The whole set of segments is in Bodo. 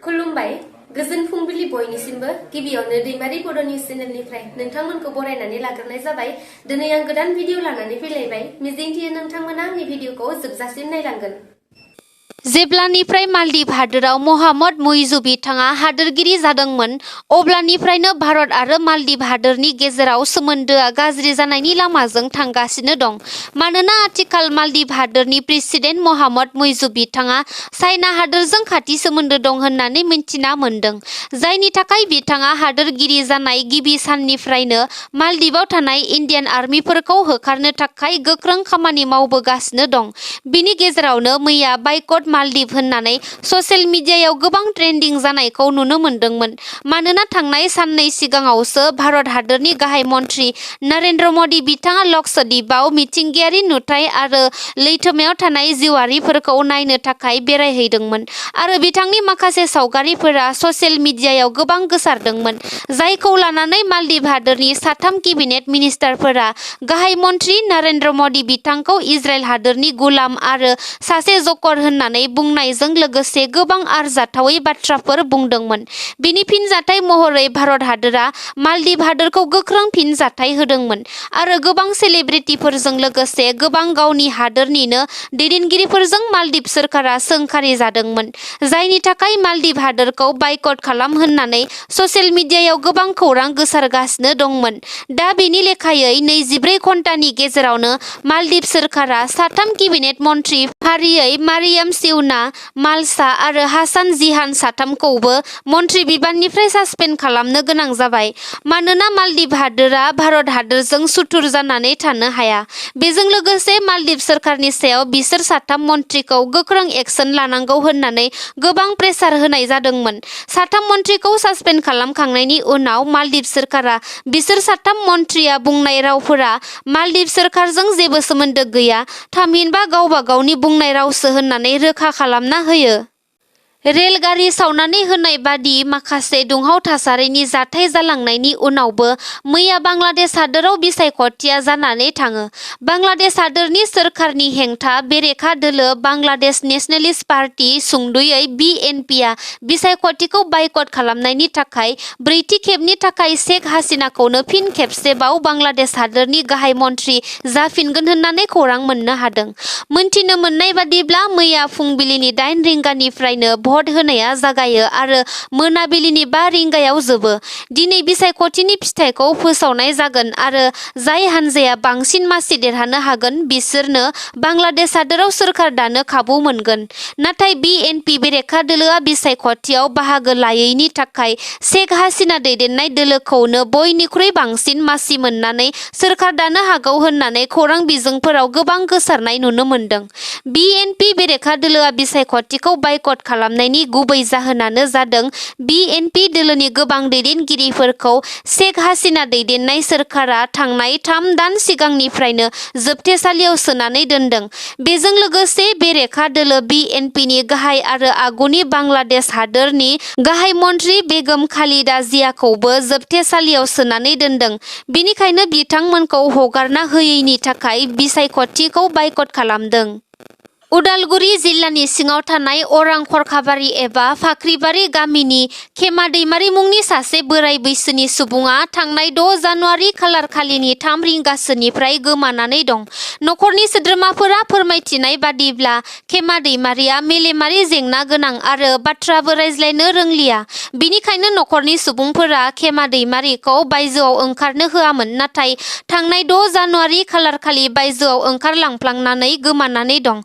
खुलुमबाय गोजोन फुंबिलि बयनिसिमबो गिबियावनो दैमारि बड' निउस चेनेलनिफ्राय नोंथांमोनखौ बरायनानै लाग्रोनाय जाबाय। दिनै आं गोदान भिडिअ लानानै फैलायबाय। मिजिंथियो नोंथांमोना आंनि भिडिअखौ जोबजासिम नायलांगोन। जेब्लानिफ्राय मालदीव हादोराव मोहम्मद मुइजु बिथाङा हादोरगिरि जादोंमोन, अब्लानिफ्रायनो भारत आरो मालदीव हादोरनि गेजेराव सोमोन्दोआ गाज्रि जानायनि लामाजों थांगासिनो दं। मानोना आथिखाल मालदीव हादोरनि प्रेसिडेन्ट मोहम्मद मुइजु बिथाङा चाइना हादोरजों खाथि सोमोन्दो दं होननानै मिन्थिना मोन्दों, जायनि थाखाय बिथाङा हादोरगिरि जानाय गिबि साननिफ्रायनो मालदीवआव थानाय इन्डियान आर्मिफोरखौ होखारनो थाखाय गोख्रों खामानि मावबोगासिनो दं। बिनि गेजेरावनो मैया बायकट मालदीव होननानै ससियेल मिडियायाव गोबां ट्रेन्डिं जानायखौ नुनो मोन्दोंमोन। मानोना थांनाय साननै सिगाङावसो भारत हादोरनि गाहाय मन्त्रि नरेन्द्र मदि बिथाङा लक्षद्वीपआव मिथिंगायारि नुथाय आरो लैथोमायाव थानाय जिउआरिफोरखौ नायनो थाखाय बेरायहैदोंमोन आरो बिथांनि माखासे सावगारिफोरा ससियेल मिडियायाव गोबां गोसारदोंमोन, जायखौ लानानै मालदीव हादोरनि साथाम केबिनेट मिनिस्टारफोरा गाहाय मन्त्रि नरेन्द्र मदि बिथांखौ इजराइल हादोरनि गुलाम आरो सासे जकर होननानै बुंनायजों लोगोसे गोबां आरजाथावै बाथ्राफोर बुंदोंमोन। बिनि फिनजाथाय महरै भारत हादोरा मालदीव हादोरखौ गोख्रों फिनजाथाय होदोंमोन आरो गोबां सेलिब्रिटिफोरजों लोगोसे गोबां गावनि हादोरनिनो दैदेनगिरिफोरजों मालदीव सोरखारा सोंखारि जादोंमोन, जायनि थाखाय मालदीव हादोरखौ बायकट खालाम होननानै ससियेल मिडियायाव गोबां खौरां गोसारगासिनो दंमोन। दा बेनि लेखायै 24 घन्टानि गेजेरावनो मालदीव सोरखारा साथाम केबिनेट मन्त्रि फारियै मारियाम सिउना, मालसा आरो हासान जिहान साथामखौबो मन्त्रि बिबाननिफ्राय सासपेन्ड खालामनो गोनां जाबाय। मानोना मालदीव हादोरा भारत हादोरजों सुथुर जानानै थानो हाया। बेजों लोगोसे मालदीव सोरखारनि सायाव बिसोर साथाम मन्थ्रिखौ गोख्रों एक्सन लानांगौ होननानै गोबां प्रेसार होनाय जादोंमोन। साथाम मन्थ्रिखौ सासपेन्ड खालामखांनायनि उनाव मालदीव सोरखारा बिसोर साथाम मन्थ्रिया बुंनाय रावफोरा मालदीव सोरखारजों जेबो सोमोन्दो गैया, थामहिनबा गावबा गावनि बुंनाय रावसो होननानै रोखा खालामना होयो। रेलगारि सावनानै होनाय बादि माखासे दुंहाव थासारिनि जाथाय जालांनायनि उनावबो मैया बांलादेश हादोराव बिसायख'थिया जानानै थाङो। बांलादेश हादोरनि सोरखारनि हेंथा बेरेखा दोलो बांलादेश नेशनेलिस्ट पार्टी सुंद'यै BNPआ बिसायख'थिखौ बायकट खालामनायनि थाखाय ब्रैथि खेबनि थाखाय शेख हासिनाखौनो फिन खेबसेबाव बांलादेश हादोरनि गाहाय मन्थ्रि जाफिनगोन होननानै खौरां मोननो हादों। मोनथिनो मोननाय बादिब्ला मैया फुंबिलिनि 8 रिंगानिफ्रायनो भट होनाया जागायो आरो मोनाबिलिनि 5 रिंगायाव जोबो। दिनै बिसायख'थिनि फिथायखौ फोसावनाय जागोन आरो जाय हानजाया बांसिन मासि देरहानो हागोन बिसोरनो बांलादेश हादोराव सोरखार दानो खाबु मोनगोन। नाथाय BNP बेरेखा दोलोआ बिसायख'थियाव बाहागो लायैनि थाखाय शेख हासिना दैदेननाय दोलोखौनो बयनिख्रुइ बांसिन मासि मोननानै सोरखार दानो हागौ होननानै खौरां बिजोंफोराव गोबां गोसारनाय नुनो मोन्दों। BNP बेरेखा दोलोआ बिसायख'थिखौ बायकट खालामनायनि गुबै जाहोनानो जादों BNP दोलोनि गोबां दैदेनगिरिफोरखौ शेख हासिना दैदेननाय सोरखारा थांनाय 3 दान सिगांनिफ्रायनो जोबथेसालियाव सोनानै दोनदों। बेजों लोगोसे बेरेखा दोलो BNPनि गाहाय आरो आगुनि बांलादेश हादोरनि गाहाय मन्थ्रि बेगम खालिदा जियाखौबो जोबथेसालियाव सोनानै दोनदों। बिनिखायनो बिथांमोनखौ हगारना होयैनि थाखाय बिसायख'थिखौ बायकट खालामदों। उदालगुरि जिल्लानि सिङाव थानाय अरां खरखाबारि एबा फाख्रिबारि गामिनि खेमा दैमारि मुंनि सासे बोराय बैसोनि सुबुङा थांनाय 6 जानुवारि खालारखालिनि 3 रिंगासोनिफ्राय गोमानानै दं। नखरनि सोद्रोमाफोरा फोरमायथिनाय बादिब्ला खेमा दैमारिया मेलेमारि जेंना गोनां आरो बाथ्राबो रायज्लायनो रोंलिया। बिनिखायनो नखरनि सुबुंफोरा खेमा दैमारिखौ बायजोआव ओंखारनो होआमोन, नाथाय थांनाय 6 जानुवारि खालारखालि बायजोआव ओंखारलांफ्लांनानै गोमानानै दं।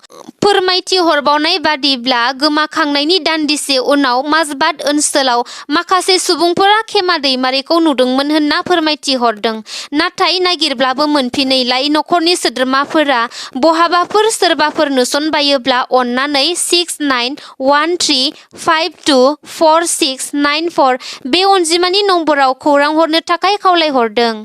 फोरमायथि हरबावनाय बादिब्ला गोमाखांनायनि दान्दिसे उनाव माजबाद ओनसोलाव माखासे सुबुंफोरा खेमा दैमारिखौ नुदोंमोन होनना फोरमायथि हरदों। नाथाय नागिरब्लाबो मोनफिनैलाय नखरनि सोद्रोमाफोरा बहाबाफोर सोरबाफोर नुसनबायोब्ला अननानै 6913524694 बे अनजिमानि नम्बराव खौरां हरनो थाखाय खावलायहरदों।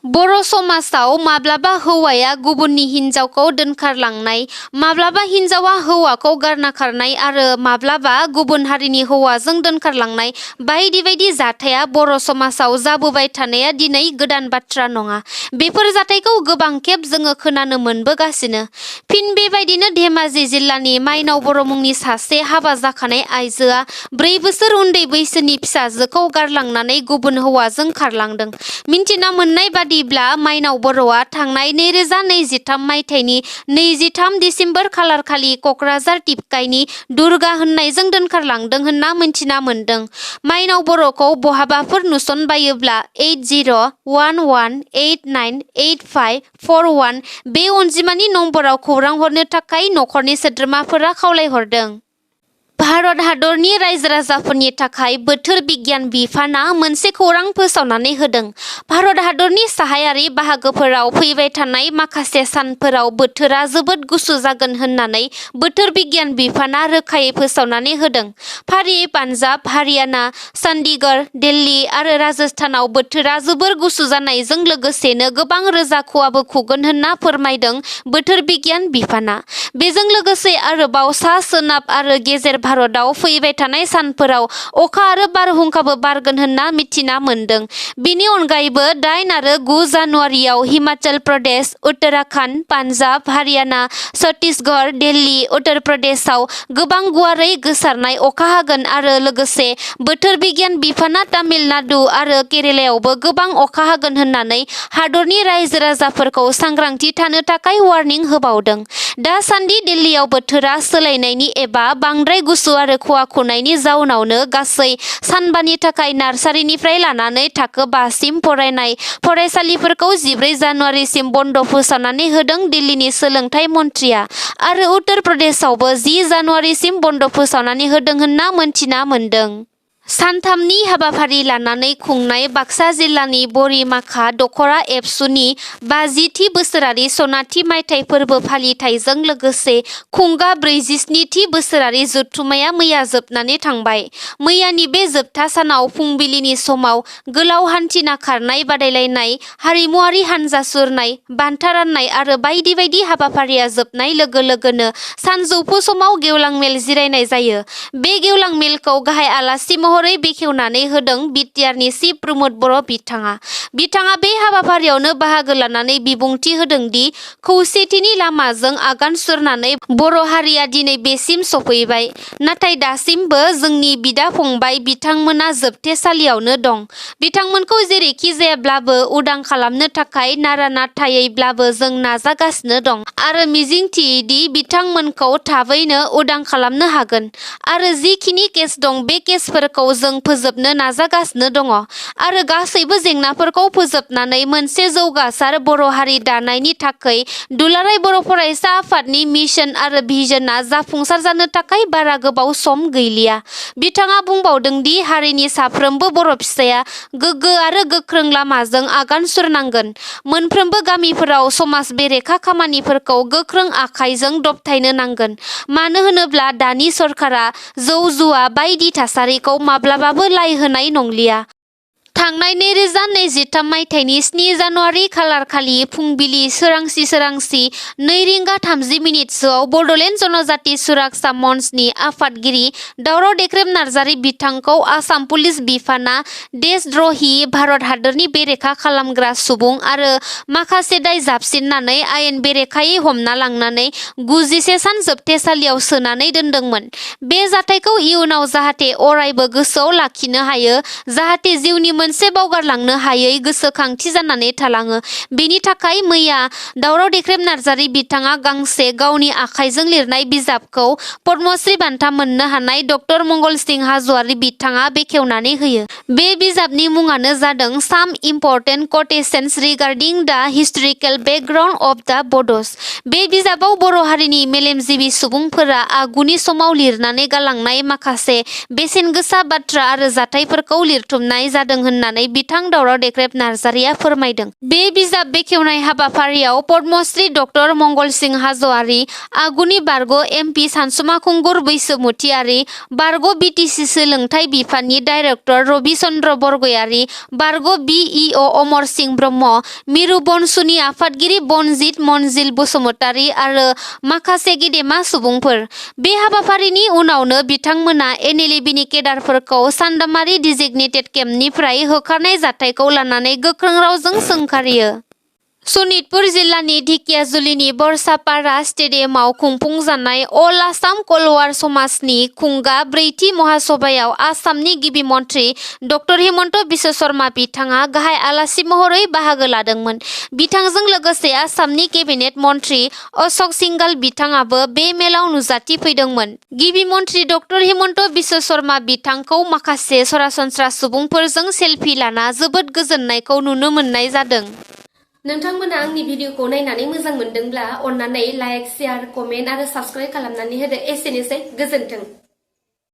बर' समाजाव माब्लाबा हौवाया गुबुननि हिनजावखौ दोनखारलांनाय, माब्लाबा हिनजावा हौवाखौ गारना खारनाय आरो माब्लाबा गुबुन हारिनि हौवाजों दोनखारलांनाय बायदि बायदि जाथाया बर' समाजाव जाबोबाय थानाया दिनै गोदान बाथ्रा नङा। बेफोर जाथायखौ गोबां खेब जोङो खोनानो मोनबोगासिनो। फिन बेबायदिनो धेमाजि जिल्लानि माइनाव बर' मुंनि सासे हाबा जाखानाय आइजोआ 4 बोसोर उन्दै बैसोनि फिसाजोखौ गारलांनानै गुबुन हौवाजों खारलांदों। मिन्थिना मोननाय बादिब्ला माइनाव बर'आ थांनाय 2023 मायथाइनि 23 दिसेम्बर खालारखालि क'क्राझार टिपकाइनि दुर्गा होननायजों दोनखारलांदों होनना मिन्थिना मोन्दों। माइनाव बर'खौ बहाबाफोर नुसनबायोब्ला 8011898541 बे अनजिमानि नम्बराव खौरां हरनो थाखाय नखरनि सोद्रोमाफोरा खावलायहरदों। भारत हादरनि रायजो राजाफोरनि थाखाय बोथोर बिगियान बिफानआ मोनसे खौरां फोसावनानै होदों। भारत हादरनि साहायारि बाहागोफोराव फैबाय थानाय माखासे सानफोराव बोथोरा जोबोद गुसु जागोन होननानै बोथोर बिगियान बिफानआ रोखायै फोसावनानै होदों। फारियै पान्जाब, हारियाना, चन्डीगढ़, दिल्ली आरो राजस्थानाव बोथोरा जोबोर गुसु जानायजों लोगोसेनो गोबां रोजा खुवाबो खुगोन होनना फोरमायदों बोथोर बिगियान बिफानआ। बेजों लोगोसे आरोबाव सा-सोनाब आरो गेजेर भारतआव फैबाय थानाय सानफोराव अखा आरो बारहुंखाबो बारगोन होनना मिथिना मोन्दों। बेनि अनगायैबो 8 आरो 9 जानुवारियाव हिमाचल प्रदेश, उत्तराखन्ड, पान्जाब, हारियाना, छत्तीसगढ़, दिल्ली, उत्तर प्रदेशआव गोबां गुवारै गोसारनाय अखा हागोन आरो लोगोसे बोथोर बिगियान बिफानआ तामिलनाडु आरो केरेलायावबो गोबां अखा हागोन होननानै हादरनि रायजो राजाफोरखौ सांग्रांथि थानो थाखाय वार्निं होबावदों। दासान्दि दिल्लीयाव बोथोरा सोलायनायनि एबा बांद्राय गुसु आरो खुवा खुनायनि जाउनावनो गासै सानबानि थाखाय नार्सारिनिफ्राय लानानै थाखो 5 सिम फरायनाय फरायसालिफोरखौ 14 जानुवारिसिम बन्द फोसावनानै होदों दिल्लीनि सोलोंथाइ मन्थ्रिया आरो उत्तर प्रदेशआवबो 10 जानुवारिसिम बन्द फोसावनानै होदों होनना मोनथिना मोन्दों। सानथामनि हाबाफारि लानानै खुंनाय बाक्सा जिल्लानि बरिमाखा दख'रा एबसुनि 50थि बोसोरारि सनाथि मायथाइ फोरबो फालिथायजों लोगोसे खुंगा 47थि बोसोरारि जथुम्माया मैया जोबनानै थांबाय। मैयानि बे जोबथा सानाव फुंबिलिनि समाव गोलाव हान्थिना खारनाय बादायलायनाय, हारिमुआरि हानजा सुरनाय, बान्था राननाय आरो बायदि बायदि हाबाफारिया जोबनाय लोगो लोगोनो सानजौफु समाव गेवलां मेल जिरायनाय जायो। बे गेवलां मेलखौ गाहाय आलासि महरै बेखेवनानै होदों बिटिआरनि चिफ प्रमद बर' बिथाङा बे हाबाफारियावनो बाहागो लानानै बिबुंथि होदों दि खौसेथिनि लामाजों आगान सुरनानै बर' हारिया दिनै बेसिम सफैबाय। नाथाय दासिमबो जोंनि बिदा-फंबाय बिथांमोना जोबथेसालियावनो दं। बिथांमोनखौ जेरैखि जायाब्लाबो उदां खालामनो थाखाय नारा-नाथायैब्लाबो जों नाजागासिनो दं आरो मिजिंथियोदि बिथांमोनखौ थाबैनो उदां खालामनो हागोन आरो जिखिनि केस दं बे केसफोरखौ जों फोजोबनो नाजागासिनो दङ आरो गासैबो जेंनाफोरखौ फोजोबनानै मोनसे जौगासार बर' हारि दानायनि थाखै दुलाराय बर' फरायसा आफादनि मिशन आरो भिजनआ जाफुंसार जानो थाखाय बारा गोबाव सम गैलिया। बिथाङा बुंबावदों दि हारिनि साफ्रोमबो बर' फिसाया गोग्गो आरो गोख्रों लामाजों आगान सुरनांगोन। मोनफ्रोमबो गामिफोराव समाज बेरेखा खामानिफोरखौ गोख्रों आखाइजों दबथायनो नांगोन। मानो होनोब्ला दानि सरकारा जौ जुवा बायदि थासारिखौ माब्लाबाबो लाय होनाय नंलिया। थांनाय 2023 मायथाइनि 7 जानुवारि खालारखालि फुंबिलि सोरांसि 2 रिंगा 30 मिनिटसोआव बड'लेण्ड जनजाति सुरक्षा मन्चनि आफादगिरि दावराव देख्रेब नार्जारि बिथांखौ आसाम पुलिस बिफानआ देशद्र'हि, भारत हादरनि बेरेखा खालामग्रा सुबुं आरो माखासे दाय जाबसिननानै आयेन बेरेखायै हमना लांनानै 91 सान जोबथेसालियाव सोनानै दोनदोंमोन। बे जाथायखौ इयुनाव जाहाथे अरायबो गोसोआव लाखिनो हायो, जाहाथे जिउनि मोनसे बावगारलांनो हायै गोसोखांथि जानानै थालाङो। बेनि थाखाय मैया दावराव देख्रेब नार्जारि बिथाङा गांसे गावनि आखाइजों लिरनाय बिजाबखौ पद्मश्री बान्था मोननो हानाय ड मंगलसिं हाज'वारि बिथाङा बेखेवनानै होयो। बे बिजाबनि मुङानो जादों साम इम्परटेन्ट कटेशन्स रिगार्डिं द हिस्टरिकेल बेकग्राउन्ड अफ द बड'स। बे बिजाबाव बर' हारिनि मेलेमजिबि सुबुंफोरा आगुनि समाव लिरनानै गालांनाय माखासे बेसेन गोसा बाथ्रा आरो जाथायफोरखौ लिरथुमनाय जादों होननानै बिथां दावराव देख्रेब नार्जारिया फोरमायदों। बे बिजाब बेखेवनाय हाबाफारियाव पद्मश्री डक्टर मंगलसिं हाज'वारि, आगुनि बारग' एमपि सानसुमा खुंगुर बैसोमुथियारि, बारग' बिटिसि सोलोंथाइ बिफाननि डाइरेक्टर रबि चन्द्र बरगयारि, बारग' बिइअ अमरसिं ब्रह्म, मिरु बनसुनि आफादगिरि बनजित मनजिल बसुमतारि आरो माखासे गेदेमा सुबुंफोर। बे हाबाफारिनि उनावनो बिथांमोना एनएलएबीनि केडारफोरखौ चान्दामारि डिजिगनेटेड केम्पनिफ्राय होखारनाय जाथायखौ लानानै गोख्रों रावजों सोंखारियो। सनितपुर जिल्लानि ढेकियाजुलिनि बरसापारा स्टेडियामाव खुंफुंजानाय अल आसाम कलवार समाजनि खुंगा 4थि महासभायाव आसामनि गिबि मन्थ्रि ड हिमन्त बिश्व शर्मा बिथाङा गाहाय आलासि महरै बाहागो लादोंमोन। बिथांजों लोगोसे आसामनि केबिनेट मन्थ्रि अशक सिंघाल बिथाङाबो बे मेलाव नुजाथिफैदोंमोन। गिबि मन्थ्रि ड हिमन्त बिश्व शर्मा बिथांखौ माखासे सरासनस्रा सुबुंफोरजों सेलफि लाना जोबोद गोजोननायखौ नुनो मोननाय जादों। नोंथांमोना आंनि भिडिअखौ नायनानै मोजां मोनदोंब्ला अन्नानै लाइक, शेयार, कमेन्ट आरो साबस्क्राइब खालामनानै होदो। एसेनोसै, गोजोन्थों।